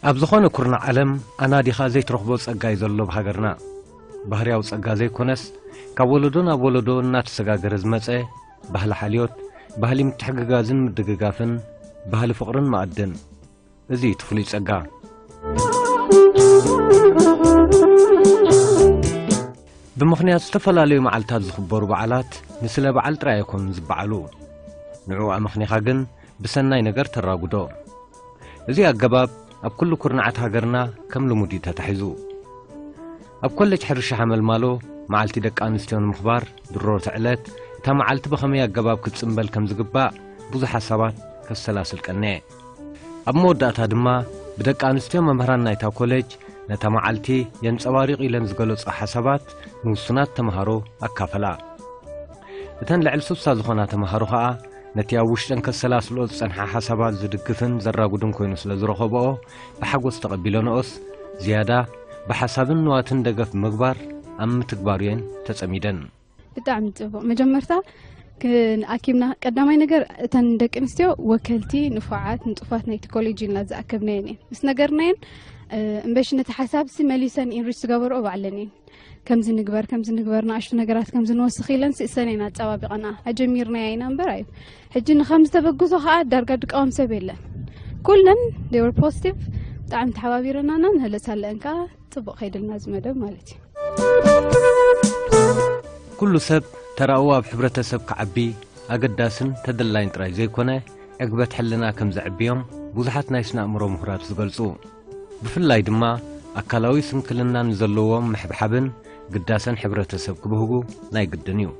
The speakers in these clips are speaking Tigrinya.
ኣብ ዝኾነ ኩርናዕ ዓለም ኣናዲኻ ዘይትረኽቦ ጸጋ እዩ ዘሎ ኣብ ሃገርና። ባህርያዊ ጸጋ ዘይኮነስ፣ ካብ ወለዶ ናብ ወለዶ እናተሰጋገረ ዝመጸ ባህሊ ሓልዮት፣ ባህሊ ምትሕግጋዝን ምድግጋፍን፣ ባህሊ ፍቕርን መኣድን። እዚ እዩ እቲ ፍሉይ ጸጋ። ብምኽንያት ዝተፈላለዩ መዓልታት ዝኽበሩ በዓላት ንስለ በዓል ጥራይ ኣይኮኑን ዝበዓሉ። ንዕኡ ኣመኽኒኻ ግን ብሰናይ ነገር ተራጉዶ። እዚ ኣገባብ ኣብ ኩሉ ኩርናዓት ሃገርና ከም ልሙድ እዩ ተታሒዙ። ኣብ ኮሌጅ ሕርሻ ሓመልማሎ መዓልቲ ደቂ ኣንስትዮ ንምኽባር ድሮት ዕለት እታ መዓልቲ ብኸመይ ኣገባብ ክትጽምበል ከም ዝግባእ ብዙሕ ሓሳባት ከሰላስል ቀነየ። ኣብ መወዳእታ ድማ ብደቂ ኣንስትዮ መምህራን ናይታ ኮሌጅ ነታ መዓልቲ የንጸባሪቕ ኢለን ዝገለጾ ሓሳባት ንውሱናት ተምሃሮ ኣካፈላ። እተን ልዕሊ ሱሳ ዝኾና ተምሃሮ ኸኣ ነቲ ኣብ ውሽጠን ከሰላስልኦ ዝጸንሓ ሓሳባት ዝድግፍን ዘራጉድን ኮይኑ ስለ ዝረኸብኦ ብሓጎስ ተቐቢለንኦስ ዝያዳ ብሓሳብን ንዋትን ደገፍ ብምግባር ኣብ ምትግባሩ እየን ተጸሚደን። ብጣዕሚ ጽቡቕ። መጀመርታ ክንኣኪብና፣ ቀዳማይ ነገር እተን ደቂ ኣንስትዮ ወከልቲ ንፉዓት ንጡፋት ናይቲ ኮሌጅ ኢልና ዝኣከብናየን እየን። ምስ ነገርናየን፣ እ፣ እምበሽ ነቲ ሓሳብሲ መሊሰን ኢንሪች ዝገበርኦ ባዕለን እየን። ከምዚ ንግበር፣ ከምዚ ንግበር፣ ንኣሽቱ ነገራት ከምዚ ንወስኽ ኢለን ስእሰን እየን ኣጸባቢቐና። ኣጀሚርናያ ኢና እምበር ኣዩ። ሕጂ ንኸም ዝተበግሶ ኸኣ ዳርጋ ድቃወም ሰብ የለን። ኩለን they were positive፣ ብጣዕሚ ተሓባቢረናና፣ ንህለሳለአን ከኣ ጽቡቕ ከይድልና እዚ መደብ ማለት እዩ። ኩሉ ሰብ ተራኡ ኣብ ሕብረተሰብ ክዓቢ ኣገዳስን ተደላይን ጥራይ ዘይኮነ፣ ዕግበት ሕልና ከም ዘዕብዮም ብዙሓት ናይ ስነ ኣእምሮ ምሁራት ዝገልጹ። ብፍላይ ድማ ኣካላዊ ስንክልና ንዘለዎም ምሕብሓብን ግዳሰን ሕብረተሰብ ክብህጉ ናይ ግድን እዩ።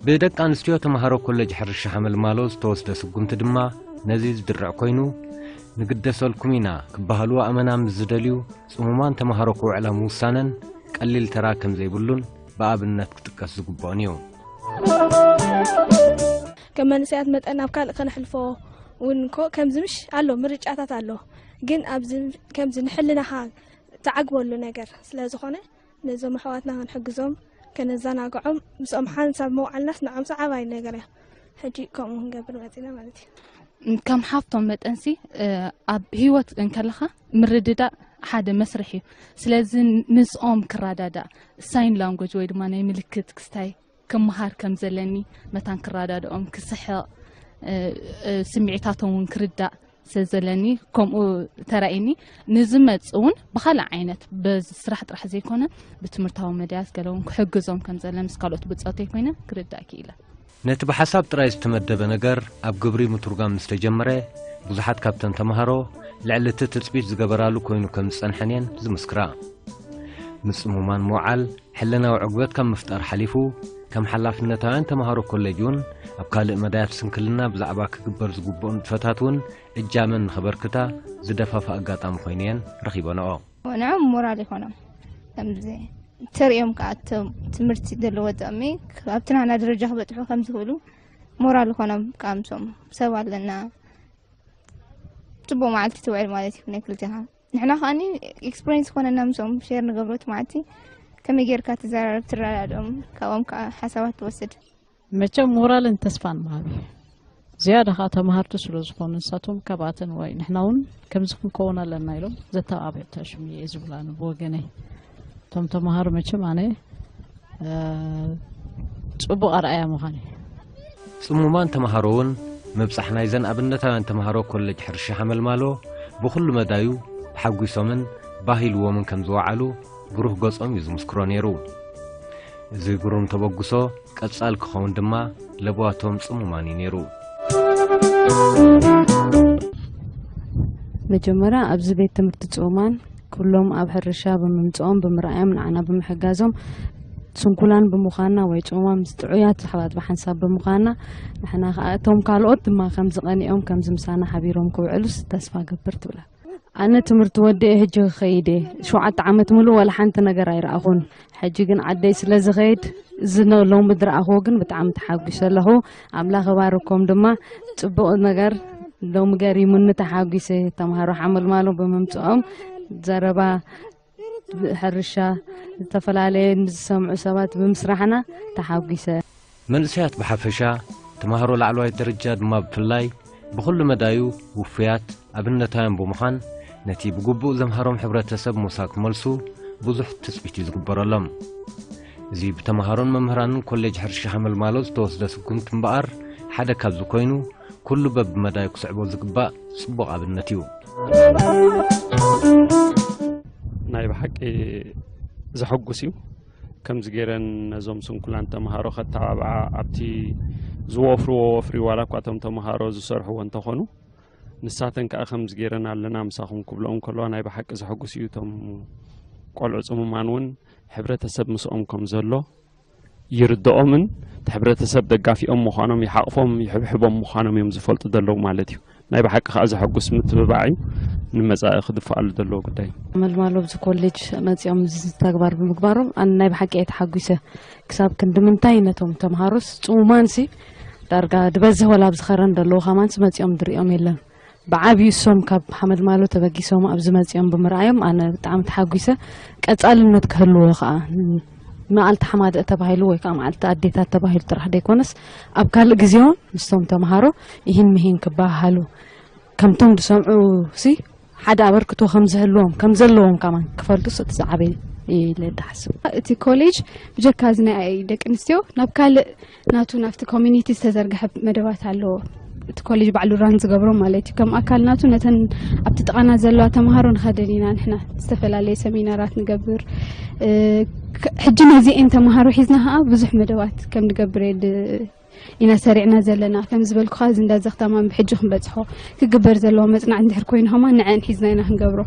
ብደቂ ኣንስትዮ ተምሃሮ ኮሌጅ ሕርሻ ሓመልማሎ ዝተወስደ ስጉምቲ ድማ ነዚ ዝድርዕ ኮይኑ፣ ንግደሰልኩም ኢና ክበሃሉ ኣመና ምስ ዝደልዩ ጽሙማን ተምሃሮ ክውዕላ ምውሳነን ቀሊል ተራ ከም ዘይብሉን ብኣብነት ክጥቀስ ዝግብኦን እዩ። ከም መንእሰያት መጠን ናብ ካልእ ከነሕልፎ እውን እኮ ከምዚ ምሽ ኣሎ፣ ምርጫታት ኣሎ። ግን ኣብዚ ከምዚ ንሕልናኻ ትዓግበሉ ነገር ስለ ዝኾነ ነዞም ኣሕዋትና ክንሕግዞም፣ ከነዘናግዖም፣ ምስኦም ሓንሳብ ምውዓልናስ ንዓምሲ ዓባይ ነገር እያ። ሕጂ ከምኡ ክንገብር መጺና ማለት እዩ። ከም ሓፍቶም መጠንሲ፣ እ፣ ኣብ ህይወት እንከለኻ ምርድዳእ ሓደ መስርሕ እዩ። ስለዚ ምስኦም ክረዳዳእ፣ ሳይን ላንጉጅ ወይ ድማ ናይ ምልክት ክስታይ ክምሃር ከም ዘለኒ፣ መታን ክረዳድኦም፣ ክስሕቕ፣ እ፣ እ፣ ስምዒታቶም እውን ክርዳእ ስለ ዘለኒ፣ ከምኡ ተራእየኒ። ንዝመጽእ እውን ብኻልእ ዓይነት፣ በዚ ስራሕ ጥራሕ ዘይኮነ፣ ብትምህርታዊ መዳያት ገለ እውን ክሕግዞም ከም ዘለ ምስ ካልኦት ብጾተይ ኮይነ ክርዳእ ክኢለ። ነቲ ብሓሳብ ጥራይ ዝተመደበ ነገር ኣብ ግብሪ ምትርጓም ምስ ተጀመረ፣ ብዙሓት ካብተን ተምሃሮ ልዕሊ እቲ ትጽቢት ዝገበራሉ ኮይኑ ከም ዝጸንሐን እየን ዝምስክራ። ምጽሙማን ምውዓል ሕልናዊ ዕግበት ካብ ምፍጣር ሓሊፉ፣ ከም ሓላፍነታውያን ተምሃሮ ኮሌጅ እውን ኣብ ካልእ መዳያት ስንክልና ብዛዕባ ክግበር ዝግብኦ ንጥፈታት እውን እጃመን ንኸበርክታ ዝደፋፍእ ኣጋጣሚ ኮይኑ እየን ረኺበንኦ። ንዕኦም ሞራል ይኾኖም። ከምዚ ተርእዮም ከኣ እቶም ትምህርቲ ዘለዎ ጥቕሚ ኣብቲ ናህና ደረጃ ክበጽሑ ከም ዝኽእሉ ሞራል ይኾኖም። ከኣ ምሶም ሰብ ኣለና። ጽቡቕ መዓልቲ ትውዕል ማለት እዩ ናይ ክልቴኻ። ንሕና ከኣኒ ኤክስፐሪንስ ዝኾነና ምሶም ሼር ንገብሮ እቲ መዓልቲ። ከመይ ጌርካ ትዘራረብ፣ ትረዳድኦም፣ ካብኦም ከኣ ሓሳባት ትወስድ። መቸም ሞራልን ተስፋን ምሃብ እዩ። ዝያዳ ኸዓ ተምሃርቲ ስለ ዝኾኑ ንሳቶም ካብኣተን ወይ ንሕና እውን ከምዚ ክንከውን ኣለና ኢሎም ዘተባብዑ ተሽሙ እየ ዝብላ ኣነ ብወገነይ። እቶም ተምሃሮ መቸም ኣነ፣ እ፣ ጽቡቕ ኣርኣያ ምዃን እዩ። ጽሙማን ተምሃሮ እውን ምብጻሕ ናይዘን ኣብነታውያን ተምሃሮ ኮሌጅ ሕርሻ ሓመልማሎ ብኹሉ መዳዩ ተሓጒሶምን ባህ ኢልዎምን ከም ዝወዓሉ ብሩህ ገጾም እዩ ዝምስክሮ ነይሩ። እዚ ግሩም ተበግሶ ቀጻል ክኸውን ድማ ለበዋቶም ጽሙማን እዩ ነይሩ። መጀመርያ ኣብዚ ቤት ትምህርቲ ጽሙማን ኩሎም ኣብ ሕርሻ ብምምጽኦም ብምርኣዮም ንዓና ብምሕጋዞም ስንኩላን ብምዃንና ወይ ጽሙማን ምስ ጥዑያት ኣሕዋት ብሓንሳብ ብምዃንና ንሕና ከኣ እቶም ካልኦት ድማ ከም ዝቐንኦም ከምዚ ምሳና ሓቢሮም ክውዕሉስ ተስፋ ገብር ትብላ። ኣነ ትምህርቲ ወዲኤ ሕጂ ክኸይድ እየ። ሸውዓተ ዓመት ምሉእ ዋላ ሓንቲ ነገር ኣይረኣኹን። ሕጂ ግን ዓደይ ስለ ዝኸይድ፣ እዚ ነ-፣ ሎሚ ዝረኣኽዎ ግን ብጣዕሚ ተሓጒሰ ኣለኹ። ኣምላኽ ይባርኮም ድማ። ጽቡቕ ነገር ሎሚ ገሪሙኒ፣ ተሓጒሰ። ተምሃሮ ሓመልማሎ ብምምጽኦም፣ ዘረባ ሕርሻ፣ ዝተፈላለየ ንዝሰምዑ ሰባት ብምስራሕና ተሓጒሰ። መንእሰያት ብሓፈሻ፣ ተምሃሮ ላዕለዋይ ደረጃ ድማ ብፍላይ፣ ብኹሉ መዳዩ ውፉያት፣ ኣብነታውያን ብምዃን፣ ነቲ ብግቡእ ዘምሃሮም ሕብረተሰብ ሞሳ ክመልሱ ብዙሕ ትጽቢት እዩ ዝግበረሎም። እዚ ብተምሃሮን መምህራንን ኮሌጅ ሕርሻ ሓመልማሎ ዝተወስደ ስጉምቲ እምበኣር ሓደ ካብዚ ኮይኑ ኩሉ በብመዳዩ ክስዕቦ ዝግባእ ጽቡቕ ኣብነት እዩ። ናይ ብሓቂ ዘሐጉስ እዩ። ከምዚ ገይረን ነዞም ስንኩላን ተምሃሮ ከተባብዓ ኣብቲ ዝወፍርዎ ወፍሪ ዋላ እኳ እቶም ተምሃሮ ዝሰርሕዎ እንተኾኑ ንሳተን ከዓ ከምዚ ገይረን ኣለና ምሳኹም ክብለኦም ከለዋ ናይ ብሓቂ ዘሐጉስ እዩ። እቶም ቆልዑ ፅሙማን እውን ሕብረተሰብ ምስኦም ከም ዘሎ ይርድኦምን እቲ ሕብረተሰብ ደጋፊኦም ምዃኖም ይሓቕፎም ይሕብሕቦም ምዃኖም እዮም ዝፈልጡ ዘለዉ ማለት እዩ። ናይ ብሓቂ ከዓ ዘሐጉስ ምትብባዕ እዩ። ንመፃኢ ክድፍኣሉ ዘለዎ ጉዳይ እዩ። መልማሎ ኣብዚ ኮሌጅ መፂኦም እዚ ተግባር ብምግባሮም ኣነ ናይ ብሓቂ እየ ተሓጒሰ። ክሳብ ክንዲ ምንታይ ነቶም ተምሃሮስ ፅሙማንሲ ዳርጋ ድበዝህ ወላ ኣብዚ ኸረን ዘለዉ ከማንስ መፂኦም ድሪኦም የለን። ብዓብዩ እሶም ካብ ሓመልማሎ ተበጊሶም ኣብዚ መፂኦም ብምርኣዮም ኣነ ብጣዕሚ ተሓጒሰ። ቀፃልነት ክህልዎ ከዓ መዓልቲ ሓማድእ ተባሂሉ ወይ ከዓ መዓልቲ ኣዴታት ተባሂሉ ጥራሕ ዘይኮነስ ኣብ ካልእ ግዜውን ምስቶም ተምሃሮ ይህን ምሂን ክበሃሃሉ ከምቶም ዝሰምዑ ሲ ሓደ ኣበርክቶ ከም ዝህልዎም ከም ዘለዎም ከማን ክፈልጡስ እቲ ዝዓበየ ኢለ ድሓስብ። እቲ ኮሌጅ ብጀካ እዚ ናይ ደቂ ኣንስትዮ ናብ ካልእ ናቱ ናብቲ ኮሚኒቲ ዝተዘርግሐ መደባት ኣለዎ። እቲ ኮሌጅ ባዕሉ ራን ዝገብሮ ማለት እዩ። ከም ኣካል ናቱ ነተን ኣብቲ ጥቓና ዘለዋ ተምሃሮ ንኸደን ኢና ንሕና ዝተፈላለየ ሰሚናራት ንገብር። እ፣ ክ- ሕጂ ነዚኤን ተምሃሮ ሒዝና ከዓ ብዙሕ መደባት ከም ንገብር የድ ኢና ሰሪዕና ዘለና። ከም ዝበልኩኻ እዚ እንዳ ዘኽታማን ብሕጂ ክንበፅሖ ክግበር ዘለዎ መፅናዕቲ እንድሕር ኮይኑ ከማ ንዐን ሒዝና ኢና ክንገብሮ።